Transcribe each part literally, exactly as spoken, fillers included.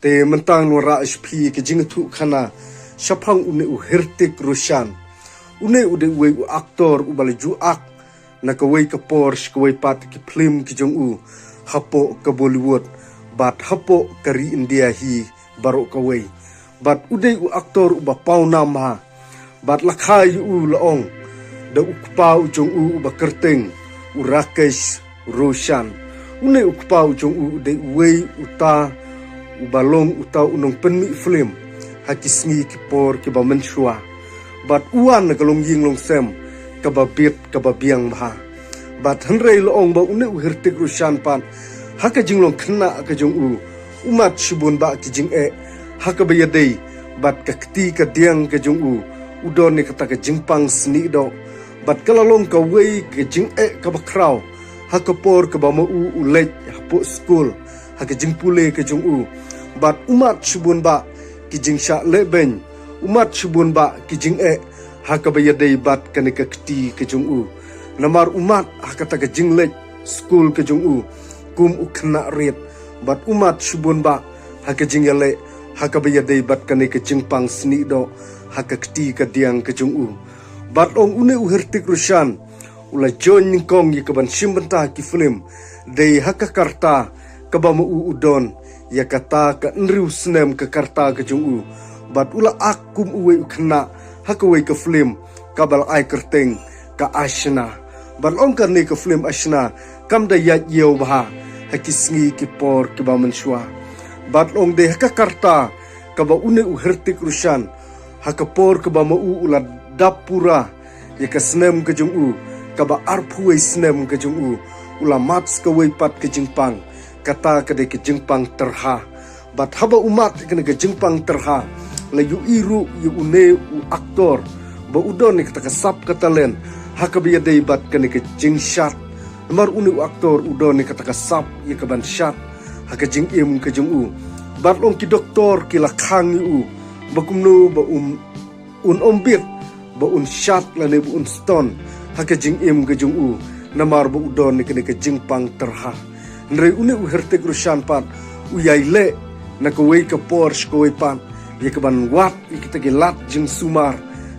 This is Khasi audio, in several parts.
Te mynta ngan wanrah sha phi ka jingïathuhkhana shaphang une u Hrithik Roshan. Une u dei uwei u actor uba la ju act na kawei ka por sha kawei pat ki film ki jong u hapoh ka Bollywood bad hapoh ka ri India hi baroh kawei. Bad u dei u actor uba pawnam bha. Bad la kha ïa u la ong da u kpa u jong u uba kyrteng u Rakesh Roshan. Une u kpa u jong u u dei uwei uta uba long uta u nongpynmih film ha ki sngi ki por kiba mynshuwa. Bad u wan na ka longïing longsem kaba bit kaba biang bha. Bad hynrei la ong ba une u Hrithik Roshan pat ha ka jinglong khynnah ka jong u, u mad shibun bah ki jingeh ha kaba ïadei bad ka kti ka diang ka jong u. U don ïa kata ka jingpang snieh doh. Bad ka la long kawei ka jingeh kaba khraw ha ka por kaba ma u u leit hapoh skul ha ka jingpule ka jong u. Bad u mad shibun bah ki jingshah lehbeiñ, u mad shibun bah ki jingeh ha kaba ïadei bad kane ka kti ka jong u. Namar u mad ha kata ka jingleit skul ka jong u kum u khynnah rit. Bad u mad shibun bah ha ka jingïaleh ha kaba ïadei bad kane ka jingpang snieh doh ha ka kti ka diang ka jong u. Bad la ong une u Hrithik Roshan u la join nyngkong ïa kaban shim bynta ki film dei ha ka karta kaba ma u u don ïa kata ka hynriew snem ka karta ka jong u. Bad u la act kum uwei u khynnah ha kawei ka film kaba la ai kyrteng ka Ashna. Bad la ong kane ka film Ashna kam da ïaid ïew bha ha ki sngi ki por kiba mynshuwa. Bad la ong dei ha ka karta kaba une u Hrithik Roshan ha ka por kaba ma u u la dap pura ïa ka snem ka jong u, kaba arphew wei snem ka jong u, u la mad sa kawei pat ka jingpang, kata ka dei ka jingpang tyrha. Bad haba u mad ïa kane ka jingpang tyrha, la ïohi ruh ïa une u actor ba u don ïa kata ka sap ka talent ha kaba ïadei bad kane ka jingshad. Namar une u actor u don ïa kata ka sap ïa kaban shad ha ka jingim ka jong u. Bad la ong ki doktor ki la khang ïa u ba kumno ba um un ym bit ba un shad lane ba un stone ha ka jingim ka jong u, namar ba u don ïa kane ka jingpang tyrha. Hynrei une u Hrithik Roshan pat u ïai leh na kawei ka por sha kawei pat ïa kaban wad ïa kita ki lad jingsumar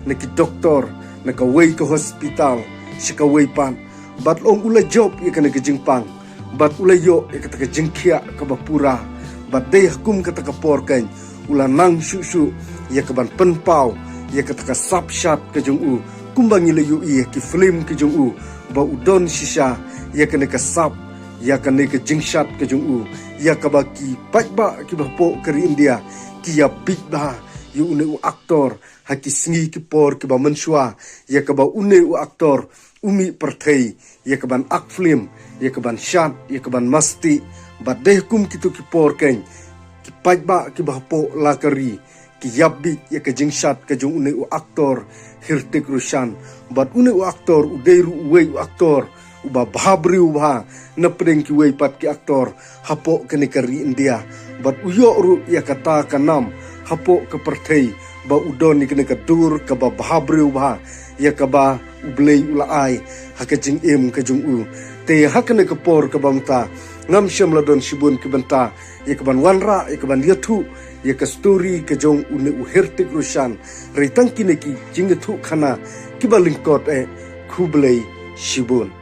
na ki doktor na kawei ka hospital sha kawei pat. Bad la ong u la jop ïa kane ka jingpang bad u la ïoh ïa kata ka jingkhiah kaba pura. Bad dei ha kum kata ka por keiñ u la nang shuh shuh ïa kaban pynpaw ïa kata ka sap shad ka jong u, kumba ngi la ïohi ha ki film ka jong u ba u don shisha ïa kane ka sap, ïa kane ka jingshad ka jong u, ïa kaba ki paidbah kiba hapoh ka ri India ki ïa bit bha ïa une u actor ha ki sngi ki por kiba mynshuwa, ïa kaba une u actor u mih pyrthei ïa kaban act film, ïa kaban shad, ïa kaban masti. Bad dei ha kum kito ki por keiñ ki paidbah kiba hapoh la ka ri ki ïa bit ïa ka jingshad ka jong une u actor Hrithik Roshan. Bad une u actor u dei ruh uwei u actor uba bha briew bha na pdeng kiwei pat ki actor hapoh kane ka ri India. Bad u ïoh ruh ïa kata ka nam hapoh ka pyrthei ba u don ïa kane ka dur kaba bha briew bha ïa kaba U Blei u la ai ha ka jingim ka jong u. Te ha kane ka por kaba mynta ngam shym la don shibun ki bynta ïa kaban wanrah, ïa kaban ïathuh ïa ka story ka jong une u Hrithik Roshan. Hynrei tang kine ki jingïathuhkhana kiba lyngkot eh. Khublei shibun.